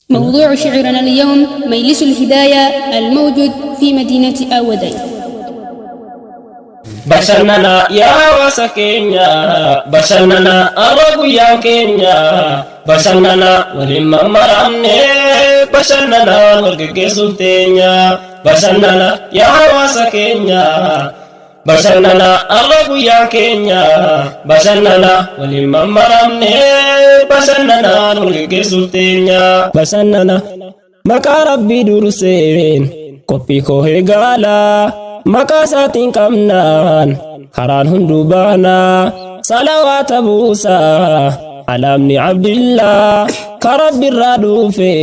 موضوع شعرنا اليوم مجلس الهداية الموجود في مدينة آودي. Bashannana yaa hawaasa keenya, bashannana har'a guyyaan keenya, bashannana waliin mammaramne, bashannanaan wal geggeessuuf teenya. Bashannana yaa hawaasa keenya, bashannana har'a guyyaan keenya, bashannana waliin mammaramne, bashannanaan wal geggeessuuf teenya. Bashannana maqaa Rabbii durseen qophii koo eegala, maqaa isaatiin qabnaan karaan hunduu baanaa, salawaata buusaa alaamni Abdillaa ka Rabbirraa dhufe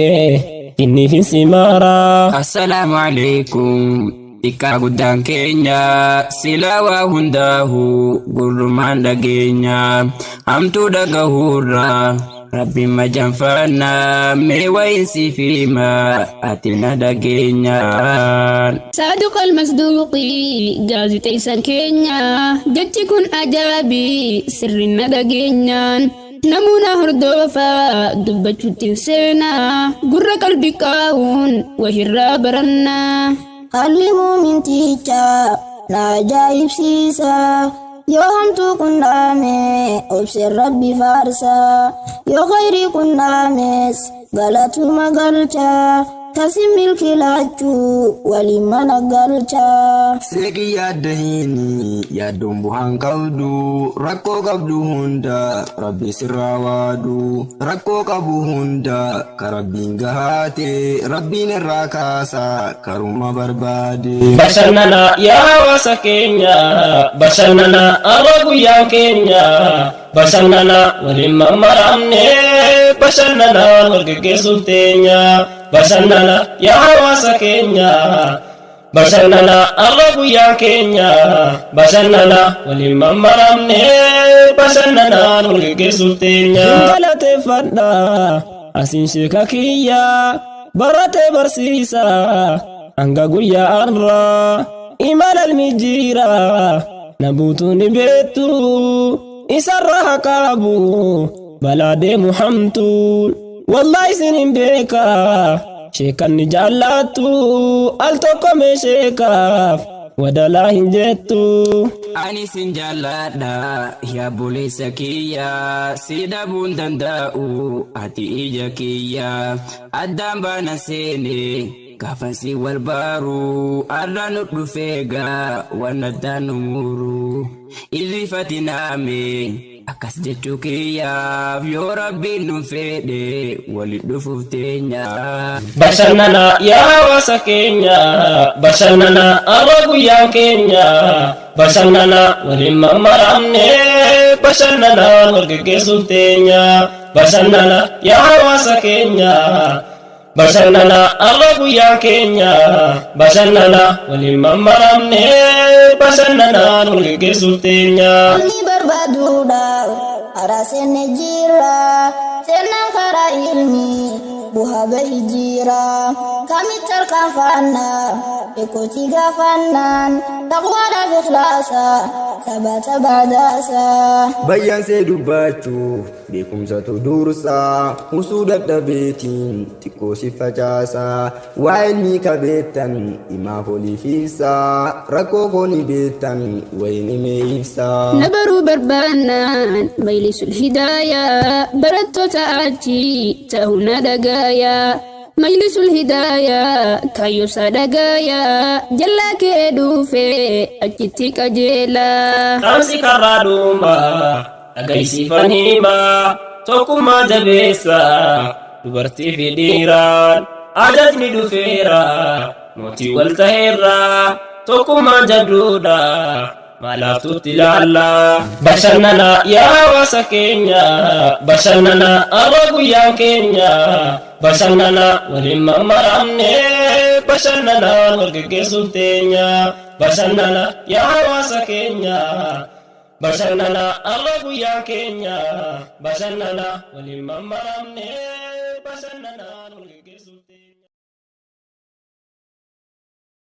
inni hin simaaraa. Assalaamu alaikum. Xiqqaa guddaan keenya silaa waa hundaahu gurrumaan dhageenya, hamtuu dhagahuurraa Rabbiin majanfaannaa, mee wayin siif hima ati na dhageenyaan. Saadiq al-Masduuqii gaazixeessaan keenya, jechi kun ajaa'ibii sirriin na dhageenyaan, namuuna hordofaa dubbachuutti seenaa, gurra qalbii qaa'uun wahirraa barannaa. Haalli muumintichaa na ajaa'ibsiisa. Yoo hamtuu qunname obseen Rabbi faarsa. Yoo khayrii qunnames galatuma galcha. Tasi milki laachuu waliin mana galcha. Seeqii yaaddahiini yaaddoon bu'aan qabdu, rakkoo qabdu hunda Rabbi sirraa waadu, rakkoo qabu hunda ka Rabbiin gahaate Rabbiin irraa kaasa karuma barbaade. Bashannana yaa hawaasa keenya, bashannana har'a guyyaan keenya, bashannana waliin mammaramne, bashannanaan wal geggeessuuf teenya. Bashannana yaa hawaasa keenya, bashannana har'a guyyaan keenya, bashannana waliin mammaramne, bashannanaan wal geggeessuuf teenya. Galateeffadha asiin sheeka kiyya baratee barsiisa hanga guyyaa har'aa imala ilmi jira na buutuu ni beektu, isarra haa qabu balaa deemu hamtuun, wallahi isin hin beeka, sheekan ni jaallattu, al tokko mee sheekaaf wadalaa hin jettu. Ani sin jaalladha yaa buleessa kiyya, si dhabuun danda'u, ati ija kiyya, addaan baana seene gaafa si wal baaru, arra nu dhufeega waan addaan nu muru irrifatinaame, akkas jechuu kiyyaaf, yoo Rabbiin nu fedhe walit dhufuuf teenya. Bashannana yaa hawaasa keenya, bashannana har'a guyyaan keenya, bashannana waliin mammaramne, bashannanaan wal geggeessuuf teenya. Bashannana yaa hawaasa keenya, bashannana har'a guyyaan keenya, bashannana waliin mammaramne, bashannanaan wal geggeessuuf teenya. Namni barbaaduudhaaf karaa seenne jira. Seenaan karaa ilmi bu'aa bahi jira. Kamitti harkaanfanna beekootii gaafannaan, taqwaadhaaf ikhlaasa sabata baadaasa. Bayyaansee dubbachuuf beekumsatu dursaa, husuu dadhabeetiin xiqqoo si facaasaa, waa ilmii kabeettan himaaf oliif ibsaa, rakkoo koo ni beektan wayin himee ibsaa. Na baruu barbaannaan Majlisul Hidaayaa barattoota achi ta'uu na dhagaayaa. Majlisul Hidaayaa kaayyoosaa dhagaayaa, jallaa kee dhuufee achitti qajeelaa. Dhaamsi karaa dhumaa dhagaysiifan himaa, tokkummaa jabeessa dubartii fi dhiiraan, ajajni dhufeera mootii wal taheerra, tokkummaan jabduudha maalaaftuutti ilaalla. Bashannana yaa hawaasa keenya, bashannana har'a guyyaan keenya, bashannana waliin mammaramne, bashannanaan wal geggeessuuf teenya. Bashannana yaa hawaasa keenya, bashannana har'a guyyaan keenya, bashannana waliin mammaramne, bashannanaan wal geggeessuuf.